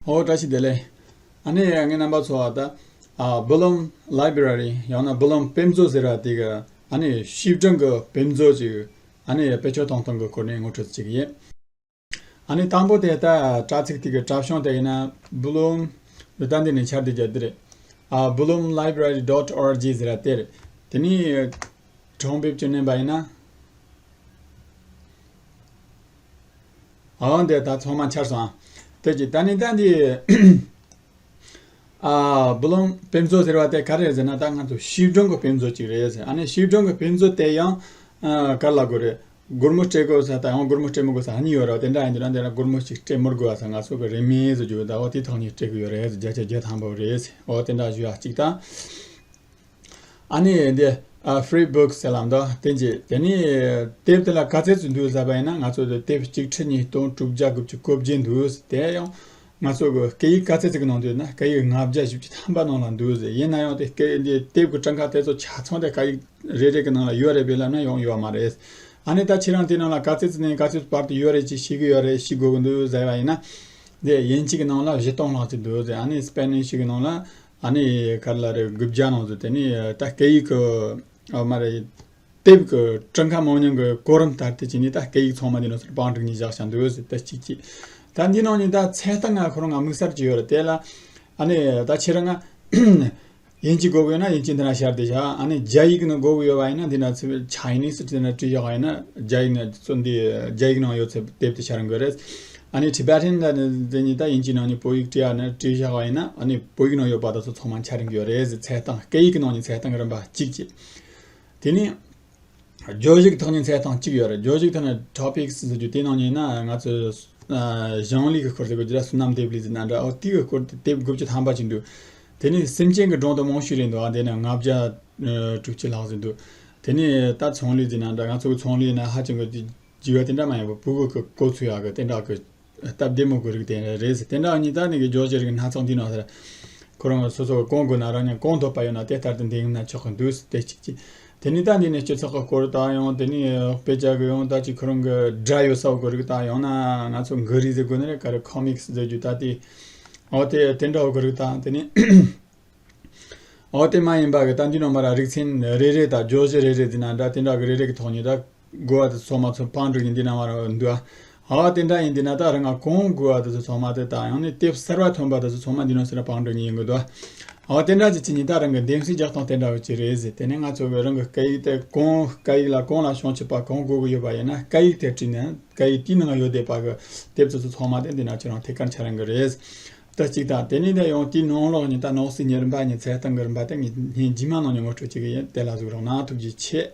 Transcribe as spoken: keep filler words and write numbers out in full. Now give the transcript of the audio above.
ཨོ་བཀྲ་ཤིས་བདེ་ལེགས། ཨ་ནི་ངའི་རྣམ་པ་ཚོ་ཨ་ད་ཨ་Bloom Library ཡང་ན་Bloom དཔེ་མཛོད་ཟེར་བ་དེ་གི་ཨ་ནི་བྱིས་སྒྲུང་གི་དཔེ་མཛོད་ཅིག་ཨ་ནི་བེད་སྤྱོད་གཏོང་སྟངས་ཀྱི་སྐོར་ནས་ངོ་སྤྲོད་ཅིག་ཡིན། ཨ་ནི་དང་པོ་དེ་ད་དྲ་ཚིགས་དེ་གི་དྲ་བྱུང་དེ་ཡིན་ན་Bloom ད་འདི་ནས་འཆར་དེ་རྒྱབ་དེ་རེད། ཨ་Bloom Library dot org ཟེར་བ་དེ་རེད། དེ་ནས་གྲངས་འབེབས་ཅིག་མནན་པ་ཡིན་ན། ཨོ་འདི་ད་ཚང་མ་འཆར་སོང་ཨ། དེ་གི་ད་ནི་ད་འདི་ཨ་Bloom དཔེ་མཛོད་ཟེར་བ་དེ་ག་རེ་རེད་ཟེར་ན། ད་ང་ཚོ་བྱིས་སྒྲུང་གི་དཔེ་མཛོད་ཅིག་རེད་ཟེར། ཨ་ནི་བྱིས་སྒྲུང་གི་དཔེ་མཛོད་དེ་ཡང་ཨ་ག་རེ་ལབ་དགོས་རེད། སྒོར་མོ་སྤྲད་དགོས་ས་དང་ཡང་སྒོར་མོ་སྤྲད་མི་དགོས་ས་གཉིས་ཡོད་རེད། དེ་འདྲ་ཡིན་དུས་ན་དེ་ལ་སྒོར་མོ་ཞིག་སྤྲད་མི་དགོས་ས་ང་ཚོ་གི་རིན་མེད་ཟེར་རྒྱུ་ད་འོ་དེ་ཐོག་ནས་སྤྲད་གི་ཡོད་རེད་ཟེར། བརྒྱ་ཆ་བརྒྱ་ཐམ་པ་རེད་ཟེར། འོ་དེ་འདྲ་ཞུ་ཡ་གཅིག་དང་། ཨ་ནི་འདི་ཨ་Free Books ཟེར་ལབ་འདུག་དེ་རྗེས་དེ་ནི་དེབ་དེ་ལ་ག་ཚད་ཙམ་འདུག་ཟེར་བ་ཡིན་ན། ང་ཚོ་དེ་དེབ་གཅིག་ཁྲི་ཉིས་སྟོང་དྲུག་བརྒྱ་དགུ་བཅུ་གོ་བརྒྱད་འདུག་དེ་ཡང་ང་ཚོ་གི་སྐད་ཡིག་ག་ཚད་ཅིག་གི་ནང་འདུག་ན་སྐད་ཡིག་ལྔ་བརྒྱ་བཞི་བཅུ་ཐམ་པ་ནང་ལ་འདུག་ཟེར། ཡིན་ན་ཡང་དེ་སྐད་འདི་དེབ་ཀྱི་གྲངས་ཀ་དེ་ཚོ་ཆ་ཚང་དེ་སྐད་ཡིག་རེ་རེ་གི་ནང་ལ་ཡོད་རེད་པས་ལབ་ན་ཡང་ཡོད་མ་རེད། ཨ་ནི་ད་ཁྱེད་རང་དེ་ནང་ལ་ག་ཚད་ཙམ་ནས་ག་ཚད་བར་དུ་ཡོད་རེད་ཅེས་ཤེས་གི་ཡོད་རེད། ཤེས་དགོས་གི་འདུག་ཟེར་བ་ཡིན་ན། དེ་དབྱིན་ཇི་གི་ནང་ལ་བཞི་སྟོང་ལྷག་ཅིག་འདུག་ཟེར། ཨ་ནི་Spanish གི་ནང་ལ་ཨ་ནི་ག་རེ་ལབ་རེད། དགུ་བརྒྱ་ནང་ཟེར། དེ་ནི་ད་སྐད་ཡིག་གི་ཨ་མ་རེད། དེབ་ཀྱི་གྲངས་ཀ་མང་ཉུང་གི་གོ་རིམ་ལྟར་དུ་བྱས་ནས་ད་སྐད་ཡིག་ཚང་མ་འདི་ནང་སར་བང་བསྒྲིགས་ནས་བཞག་བཞག་འདུག་ཟེར། ད་གཅིག་གཅིག་ད་འདི་ནང་ནས་ད་ཚད་ལྡན་ང་ཁོ་རང་ང་དམིགས་བསལ་གྱི་ཡོད་རེད། དེ་ལ་ཨ་ནི་ད་ཁྱེད་རང་ང་དབྱིན་ཇི་དགོས་ཀྱི་ཡོད་ན་དབྱིན་ཇི་འདི་ན་ཤར་དེ་བཞག་ཨ་ནི་རྒྱ་ཡིག་ནི་དགོས་ཀྱི་ཡོད་པ་ཡིན་ན་འདི་ན་Chinese དེ་ན་བྲིས་བཞག་པ་ཡིན་ན། རྒྱ་ཡིག་ནི་ཚོ་འདི་རྒྱ་ཡིག་ནང་ཡོད་ཚེ་དེབ་དེ་ཤར་གི་རེད། ཨ་ནི་Tibetan ད་ནི་དེ་ནི་ད་དབྱིན་ཇི་ནང་ནས་བོད་ཡིག་བྲིས་ཨ་ནི་བྲིས་བཞག་པ་ཡིན་ན་ཨ་ནི་བོད་ཡིག་ནང་ཡོད་པ་དང་ཚོ་ཚང་མ་འཆར་གི་ཡོད་རེད་ཟེར། ཚད་ལྡན་སྐད་ཡིག་གི་ནང་ནས་ཚད་ལྡན་གི་རིམ་པ་གཅིག་བྱས། དེ་ནས་བརྗོད་གཞི་གི་ཐོག་ནས་ཚད་ལྡན་གཅིག་ཡོད་རེད། བརྗོད་གཞི་གི་ཐོག་ནས་Topics ཟེར་རྒྱུ་དེ་ནང་ནས་ན་ང་ཚོ་ཨ་གཞུང་ལུགས་ཀྱི་སྐོར་ཟེར་དགོས་རྒྱུ་ར། བསོད་ནམས་ལྡན་ལགས་ཟེར་ན་འདྲ། འོ་དེའི་སྐོར་དེ་དེབ་དགུ་བཅུ་ཐམ་པ་ཅིག་འདུག་དེ་ནས་སེམས་ཅན་གྱི་སྒྲུང་དེ་མང་ཤོས་རེད་འདུག་ཨ་དེ་ནས་ལྔ་བརྒྱ་དྲུག་ཅུ་ལྷག་ཟིག་འདུག་དེ་ནས་ད་ཚོང་ལས་ཟེར་ན་འདྲ། ང་ཚོ་གི་ཚོང་ལས་ན་ཧ་ཅང་གི་རྒྱུས་ཡོད་དེ་འདྲ་མ་ཡིན་པ། ཕྲུ་གུ་གི་གོ་ཚུད་ཡག་གི་དེ་འདྲ་གི་སྟབས་བདེ་མོ་གི་རིགས་དེ་རེད་ཟེར། དེ་འདྲ་གཉིས་ད་ནི་གི་བརྗོད་གཞི་རིགས་སྣ་ཚོགས་འདི་ནང་ཟེར། ཁོ་རང་སོ་སོ་གི་གང་དགོས་ན་རང་ཉིད་གང་ཐོབ་པ་ཡོད་ན་དེ་ལྟར་དུ་འདེམས་ན་ཆོག་གི་འདུག་དེ་གཅིག་གཅིག་དེ་ནི་ད་འདི་ནི་སྤྱི་ཚོགས་ཀྱི་སྐོར་དང་ཡང་དེ་ནི་དཔེ་ཆ་གི་ཡང་ད་ཅིག་ཁོ་རང་གི་སྒྲ་ཡོད་ས་གི་རིགས་དང་ཡང་ན་ང་ཚོ་འགུ་རིས་ཟེར་དགོས་ནི་རེད། ག་རེ་Comics ཟེར་རྒྱུ་ད་དེ། འོ་དེ་དེ་འདྲ་གི་རིགས་དང་དེ་ནི། འོ་དེ་མ་ཡིན་པ་གི་ད་འདི་ནང་མ་ར་རིག་ཚན་རེ་རེ་དང་བརྗོད་གཞི་རེ་རེ་འདི་ན་འདྲ་དེ་འདྲ་གི་རེ་རེ་གི་ཐོག་ནས་ད་དགོས་པ་དེ་ཚོ་མ་ཚོ་བང་བསྒྲིགས་ནས་འདི་ན་མ་ར་འདུག་ཨ། འོ་དེ་འདྲ་ཡིན་འདི་ན་ད་རང་ང་གང་དགོས་པ་དེ་ཚོ་ཚང་མ་དེ་དང་ཡང་ནི་དེབ་གསར་བ་ཐོན་པ་དེ་ཚོ་ཚང་མ་འདི་ནང་སེ་ར་བང་བསྒྲིགས་ནས་ཡིན་དགོས་འདུག་ཨ། འོ་དེ་འདྲ་ཅིག་བྱས་ནས་ད་རང་གི་འདེམས་གསེས་རྒྱག་སྟངས་དེ་འདྲ་བ་ཅིག་རེད་ཟེར། དེ་ནས་ང་ཚོ་གི་རང་གི་སྐད་ཡིག་དེ་གང་སྐད་ཡིག་ལ་གང་ལ་བྱང་ཆུབ་པ་གང་དགོས་ཀྱི་ཡོད་པ་ཡིན་ན་སྐད་ཡིག་དེ་བྲིས་ནས་སྐད་ཡིག་དེའི་ནང་ཡོད་བསྡད་པ་གི་དེབ་ཚོ་ཚོ་ཚང་མ་དེ་འདི་ན་ཁྱེད་རང་ཐད་ཀར་འཆར་ཡོང་གི་རེད། ད་གཅིག་དང་དེ་ནས་ད་ཡང་དེའི་ནང་ལོགས་ནས་ད་ནང་གསེས་ཉི་རིམ་པ་ཉི་ཚེ་སྟེང་གི་རིམ་པ་དེ་ངས་ཉིན་རྗེས་མ་ནང་ནས་ངོ་སྤྲོད་བྱེད་ཀྱི་ཡིན། དེ་ལ་གཟིགས་རོགས་གནང་། ཐུགས་རྗེ་ཆེ།